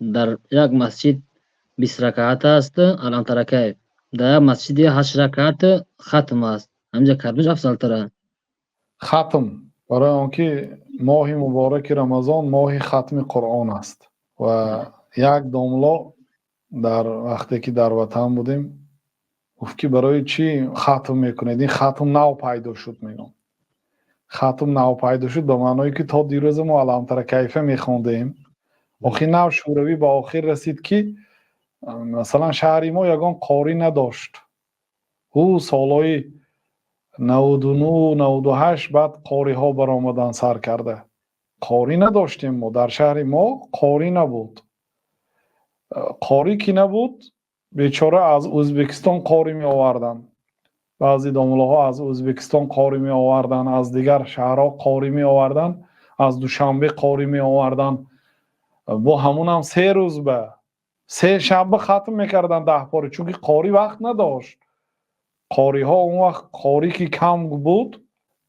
Дар як масҷид 20 ракаат аст, Аламтаракайф, дар як масҷиди ҳашт ракаат хатм аст. Ҳаминҷа кадомаш афзалтар аст? Хатм, барои он ки моҳи мубораки Рамазон моҳи хатми Қуръон аст. Ва як домло дар вақте ки дар ватан будем, гуфт, ки барои чӣ хатм мекунед, ин хатм нав пайдо шуд. Мегӯям, хатм нав пайдо шуд ба маъное, ки то дирӯза мо Аламтара кайфа мехондем. Охир нав Шӯравӣ ба охир расид, ки масалан шаҳри мо ягон қорӣ надошт. Ӯ солҳои 99, 98 баъд қориҳо баромадан сар карда. Қорӣ надоштем мо, дар шаҳри мо қорӣ набуд. Қорӣ ки набуд, бечора аз Ӯзбекистон қорӣ меоварданд. Баъзе домуллоҳо аз Ӯзбекистон қорӣ меоварданд, аз дигар шаҳрҳо қорӣ меоварданд, аз Душанбе қорӣ меоварданд. Бо ҳамунам 3 рӯз ба се шабба хатм мекарданд 10 пора, чунки қорӣ вақт надошт. Қориҳо он вақт қорӣ ки кам буд,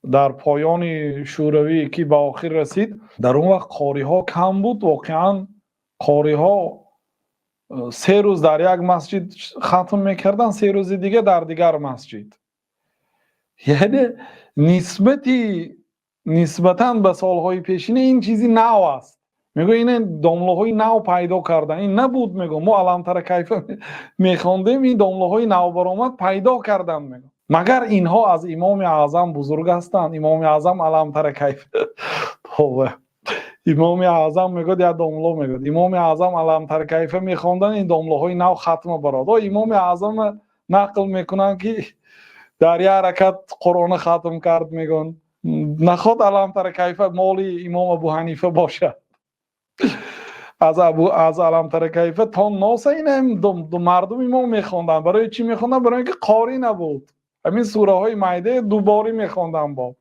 дар поёни Шӯравӣ ки ба охир расид, дар он вақт қориҳо кам буд. Воқеан, қориҳо 3 рӯз дар як масҷид хатм мекарданд, 3 рӯзи дига дар дигар масҷид. Яъне нисбатан ба солҳои пешина ин чизи нав аст. Мегӯ, ин домлаҳои нав пайдо кардан, ин набуд. Мегӯ, мо Аламтара кайфа мехондем, ин домлаҳои навбаромад пайдо карданд. Мегӯ, магар инҳо аз Имоми Аъзам бузург ҳастанд? Имоми Аъзам Аламтара кайфа, тавба, Имоми Аъзам мегӯяд, як домло мегӯяд, Имоми Аъзам Аламтара кайфа мехонданд, ин домлаҳои нав хатма барод. О, Имоми Аъзама нақл мекунанд, ки дар як ракат Қуръона хатм кард. Мегӯянд, наход Аламтара кайфа моли Имом Абу Ҳанифа бошад. Аз Аламтара кайфа то Носа инам мардуми мо мехонданд. Барои чӣ мехонданд? Барои инки қорӣ набуд. Ҳамин сураҳои майда дуборӣ мехонданд. Бо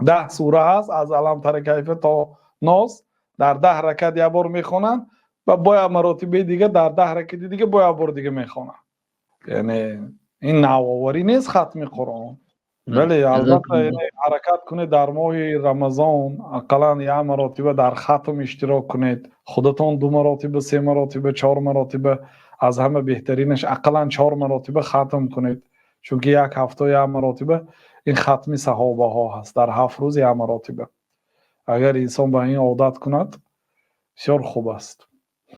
10 сура ҳаст, аз Аламтара кайфа то Нос, дар 10 ракат як бор мехонанд ва бо як маротибаи дига дар 10 ракати дига бо як бор дига мехонанд. Яъне ин навоварӣ нест, хатми Қуръон. Бале, албатта, яъне ҳаракат кунед, дар моҳи Рамазон ақаллан як маротиба дар хатм иштирок кунед худатон, ду маротиба, се маротиба, чор маротиба. Аз ҳама беҳтаринаш ақаллан чор маротиба хатм кунед, чунки як ҳафта як маротиба, ин хатми саҳобаҳо ҳаст, дар 7 рӯз як маротиба. Агар инсон ба ин одат кунад, бисёр хуб аст.